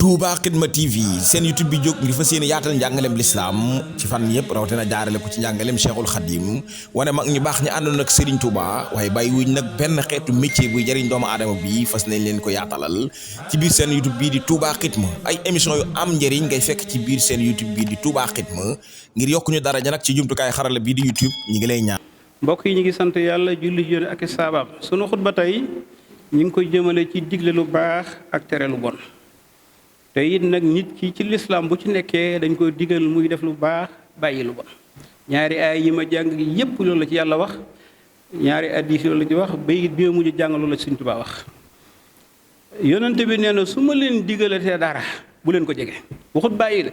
Touba Xidma TV seen YouTube bi jóg ngir fas yéene yaatal njàngaleem lislaam ci fan yëpp rawatina jaarale ko ci njàngaleem Cheikhul Khadim wane mag ñu baax ñi àndoon ak Serigne Touba waaye bàyyi wuñ nag benn xeetu métier buy jëriñ doomu aadama bi fas nañ leen ko yaatalal ci biir seen YouTube bii di Touba Xidma ay émission yu am njëriñ ngay fekk ci biir seen YouTube bii di Touba Xidma ngir yokku ñu daraja nag ci jumtukaay xarala bii di YouTube ñi ngi lay ñaan. mbokk yi ñu ngi sant yàlla julli jone ak saabaam sunu xutba tey ñu ngi koy jëmale ci digle lu baax ak tere lu bon. te it nag nit ki ci lislaam bu ci nekkee dañ koy digal muy def lu baax bàyyi lu bon ñaari aay yi ma jàng yépp loolu la ci yàlla wax ñaari hadiis loolu la ci wax bayit bi mujj jàng loolu la ci Sëñ Tuubaa wax yonente bi nee na su ma leen digalatee dara bu leen ko jege waxut bàyyi de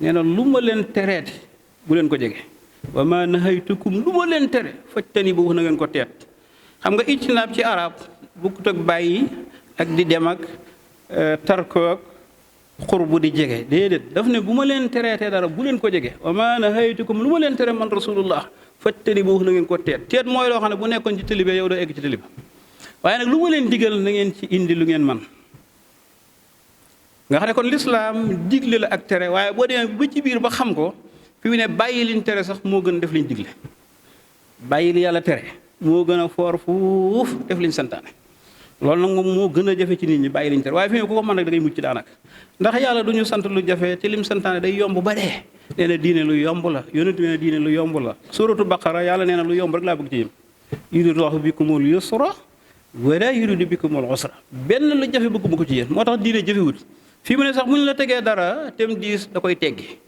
nee na lu ma leen tereeti bu leen ko jege wa ma nahaytukum lu ma leen tere fajtani bu wax na ngeen ko teet xam nga ijtinaab ci arab bukkut ak bàyyi ak di dem ak tarkoog xur bu di jege déedéet daf ne bu ma leen tereetee dara bu leen ko jege wa ma nahaytukum lu ma leen tere man rasulullah fajtani bu wax na ngeen ko teet mooy loo xam ne bu nekkoon ci tëli bi yow doo egg ci tëli ba waaye nag lu ma leen digal na ngeen ci indi lu ngeen man nga xam ne kon lislaam digle la ak tere waaye boo demee ba ci biir ba xam ko fi mu ne bàyyi liñ tere sax moo gën def liñ digle bàyyi li yàlla tere moo gën a foor fuuf def liñ santaane loolu nag moom moo gën a jafe ci nit ñi bàyyi liñ tere waaye fi mu ne ku ko mën nag da ngay mucc daanaka ndax yàlla du ñu sant lu jafe te lim santaane day yomb ba dee nee na diine lu yomb la yonent nee na diine lu yomb la suratu baqara yàlla nee na lu yomb rek laa bëgg ci yëm yuridullahu bikumul yusra wala yuridu bikumul usra benn lu jafe bëgguma ko ci yéen moo tax diine jafewut fi mu ne sax bu ñu la tegee dara tem diis da koy teggi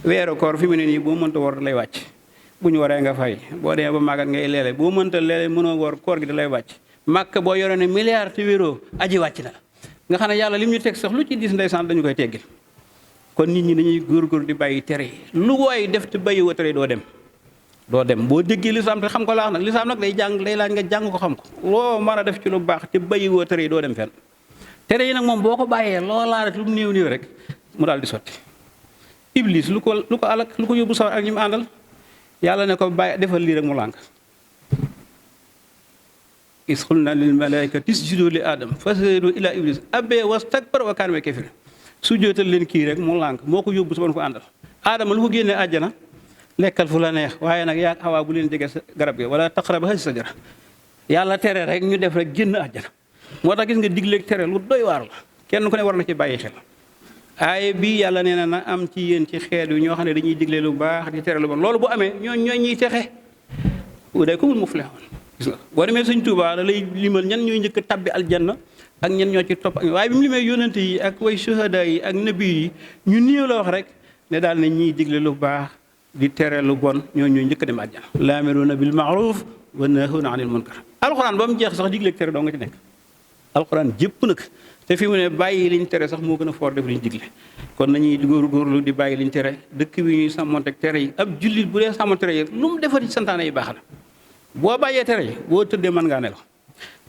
weeru koor fi mu ne nii boo mënta woor da lay wàcc bu ñu waree nga fay boo demee ba màggat ngay leele boo mënta leele mënoo woor koor gi da lay wàcc màkk boo yore ne milliard te wéeroo aji wàcc na nga xam ne yàlla lim ñu teg sax lu ci diis ndeysaan dañu koy teggil kon nit ñi dañuy góorgóor di bàyyi tere yi lu waay def te bàyyi wa tere doo dem boo déggee lislaam te xam ko laax nag lislaam nag day laaj nga jàng ko xam ko loo mën a def ci lu baax te bàyyi wa tere yi doo dem fenn tere yi nag moom boo ko bàyyee loo laa lu mu néew rek mu daal di sotti iblis lu ko alak lu ko yóbbu sawar ak ñi mu àndal yàlla ne ko bàyyi defal lii rek mu lànk is qulna lil malaikati isjudu li adam fasajadu ila iblis abee wastakbara wa kaana minal kaafiriin su jootal leen kii rek mu lànk moo ko yóbbu sa ban ko àndal aadama lu ko génnee àjjana lekkal fu la neex waaye nag yaa Awaa bu leen jege sa garab gi wala taqraba haadihi sajara yàlla tere rek ñu def rek génn àjjana moo tax gis nga digleeg tere lu doy waar la kenn ku ne war na ci bàyyi xel aaye bii yàlla nee na am ci yéen ci xeet yu ñoo xam ne dañuy digle lu baax di tere lu bon loolu bu amee ñooy ñuy texe ulaa'ikumul muflihuun gis nga boo demee Sëñ Tuubaa da lay limal ñan ñooy njëkk a tabbi aljanna ak ñan ñoo ci topp waaye bi mu limee yónnante yi ak way suhada yi ak nabi yi ñu néew la wax rek ne daal ne ñiy digle lu baax di tere lu bon ñooy njëkk a dem aljanna laamiruuna bil ma'ruuf wa naahuuna anil munkar alxuraan ba mu jeex sax digleeg tere doo nga ci nekk alxuraan jëpp nag te fi mu ne bàyyi liñ tere sax moo gën a foor def liñ digle kon nañuy góorgóorlu di bàyyi liñ tere dëkk bi ñuy sàmmonteeg tere yi ab jullit bu dee sàmmonte tere yi lu mu defati santaane yi baax na boo bàyyee tere yi boo tëddee mën ngaa nelaw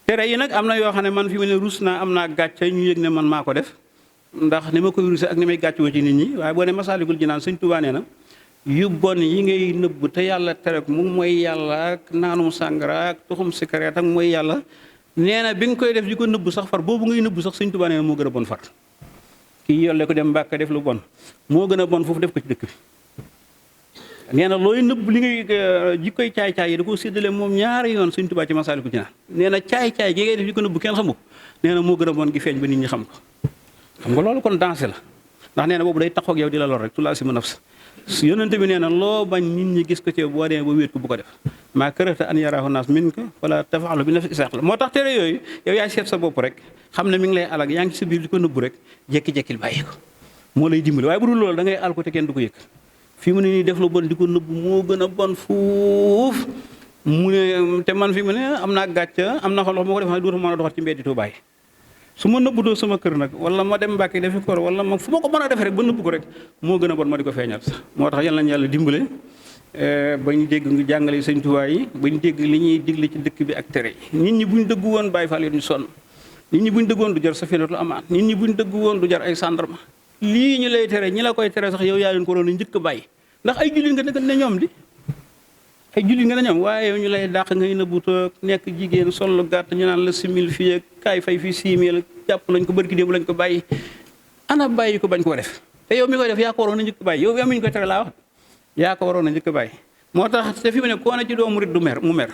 tere yi nag am na yoo xam ne man fi mu ne rus naa am naa gàcce ñu yëg ne man maa ko def ndax ni ma koy ruse ak ni may gàccoo ci nit ñi waaye boo ne Masaalikul Jinaan Sëñ Tuubaa nee na yu bon yi ngay nëbb te yàlla tere ko mu mooy yàlla ak naanum sàngara ak tuxum sikareet ak mooy yàlla nee na bi nga koy def di ko nëbb sax far boobu ngay nëbb sax Sëñ Tuubaa nee na moo gën a bon far kii yolle ko dem Mbàkke def lu bon moo gën a bon foofu def ko ci dëkk bi nee na looy nëbb li ngay jikkoy caay-caay yi da koo séddale moom ñaari yoon Sëñ Tuubaa ci Masaalikul Jinaan nee na caay-caay gi ngay def di ko nëbb kenn xamu ko nee na moo gën a bon gi feeñ ba nit ñi xam ko xam nga loolu kon dansé la ndax nee na boobu day taxaw ak yow di la lor rek tulaasimu nafs yonente bi nee na loo bañ nit ñi gis ko ci boo demee ba wéet ko bu ko def maa karahta an yaraahu naas minka wala tafaalu bi nafsi isaaq la moo tax tere yooyu yow yaay seet sa bopp rek xam ne mi ngi lay alag yaa ngi ci sa biir di ko nëbbu rek jekki-jekkil bàyyi ko moo lay dimbali waaye bu dul loolu da ngay al ko te kenn du ko yëg fii mu ne nii def lu bon di ko nëbbu moo gën a bon fuuf mu ne te man fi mu ne am naa gàcca am na xol moo ko def xam ne duutu mën a doxat ci mbeddi Tuubaa su ma nëbbutoo sama kër nag wala ma dem Mbàkke defi koor wala ma fu ma ko mën a def rek ba nëbbu ko rek moo gën a bon ma di ko feeñal sax moo tax yàlla nañu yàlla dimbale ba ñu dégg ngi jàngale Sëñ Tuubaa yi ba ñu dégg li ñuy digle ci dëkk bi ak tere yi nit ñi bu ñu dëggu woon Baay Faal yi ñu sonn nit ñi bu ñu dëggu woon du jar safinatul amaan nit ñi bu ñu dëggu woon du jar ay gendarme lii ñu lay tere ñi la koy tere sax yow yaa leen ko doon njëkk a bàyyi ndax ay jullit nga ne ñoom di ay jullit nga ne ñoom waaye yow ñu lay dàq ngay nëbbutoog nekk jigéen sol lu gàtt ñu naan la simil fii ak kaay fay fii 6000 jàpp nañ ko barki démb lañ ko bàyyi ana bàyyi ko bañ koo def te yow mi koy def yaa ko waroon a njëkk bàyyi yow yaa mi ñu koy tere laa wax yaa ko waroon a njëkk bàyyi moo tax te fi mu ne koo na ci doo murit du mer mu mer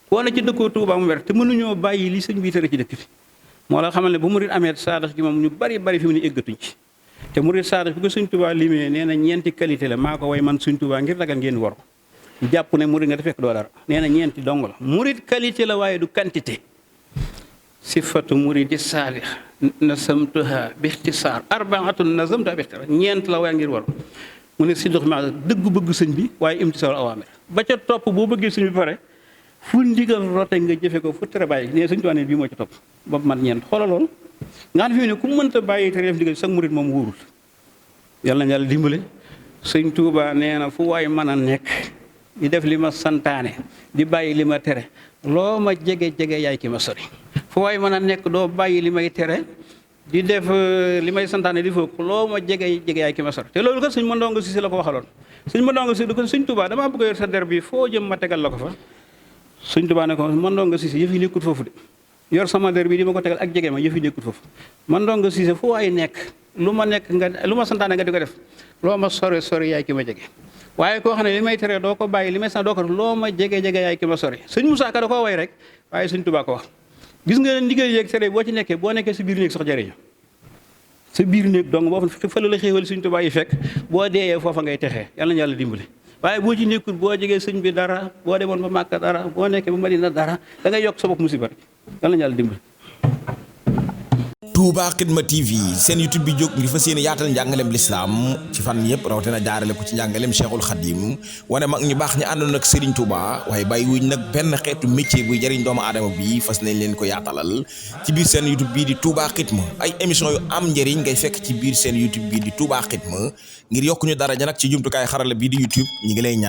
koo na ci dëkkoo Tuuba mu mer te mënuñoo bàyyi li sëñ bi tere ci dëkk bi moo la xamal ne bu murit amee saadax gi moom ñu bari fi mu ne eggatuñ ci te murit saadax bi ko sëñ Tuuba limee nee na ñeenti qualité la maa ko way man sëñ Tuuba ngir ragal ngeen war jàpp ne murit nga te fekk doo dara nee na ñeenti dong la murit qualité la waaye du quantité sifatu muridi saalix nasamtuha bixtisaar arbaatun nazamtuha bixtisaar ñeent la waaye ngir war mu ne si dox ma dëgg bëgg sëñ bi waaye imtisaal awaamir ba ca topp boo bëggee sëñ bi pare fu ndigal rote nga jëfe ko fu tere bàyyi nee sëñ Tuubaa ne bii moo ci topp ba man ñeent xoolal loolu nga xam ne fi ne ku mënta bàyyi tere def ndigal sax murit moom wóorul yàlla na yàlla dimbale sëñ Tuubaa nee na fu waay mën a nekk di def li ma santaane di bàyyi li ma tere loo ma jege yaay ki ma sori fu waay mën a nekk doo bàyyi li may tere di def li may santaane di foog loo ma jege yaay ki ma sori te loolu kat sëñ Mandongo Cissé la ko waxaloon sëñ Mandongo Cissé du ko sëñ Tuubaa damaa bëgg a yor sa der bi foo jëm ma tegal la ko fa sëñ Tuubaa ne ko Mandongo Cissé yëf yi nekkut foofu de yor sama der bi di ma ko tegal ak jege ma yëf yi nekkut foofu Mandongo Cissé fu waay nekk lu ma santaane nga di ko def loo ma sori yaay ki ma jege waaye koo xam ne li may tere doo ko bàyyi li may sant doo ko loo ma jege yaay ki ma sori sëñ Moussa Ka da koo way rek waaye sëñ Tuubaa ko wax gis nga ndigal yeeg tere boo ci nekkee boo nekkee sa biir néeg sax jëriñu sa biir néeg donc boo fa la xéewal sëñ Tuubaa yi fekk boo deeyee foofa ngay texee yàlla na yàlla dimbali waaye boo ci nekkul boo jegee sëñ bi dara boo demoon ba Màkka dara boo nekkee ba Madina dara da ngay yokk sa bopp musiba rek yàlla na yàlla dimbali. Touba Xidma TV seen YouTube bi jóg ngir fas yéene yaatal njàngaleem lislaam ci fan yëpp rawatina jaarale ko ci njàngaleem Cheikhul Khadim wane mag ñu baax ñi àndoon ak Serigne Touba waaye bàyyi wuñ nag benn xeetu métier buy jëriñ doomu aadama bi fas nañ leen ko yaatalal ci biir seen YouTube bii di Touba Xidma ay émission yu am njëriñ ngay fekk ci biir seen YouTube bii di Touba Xidma ngir yokk ñu daraja nag ci jumtukaay xarala bii di YouTube ñi ngi lay ñaan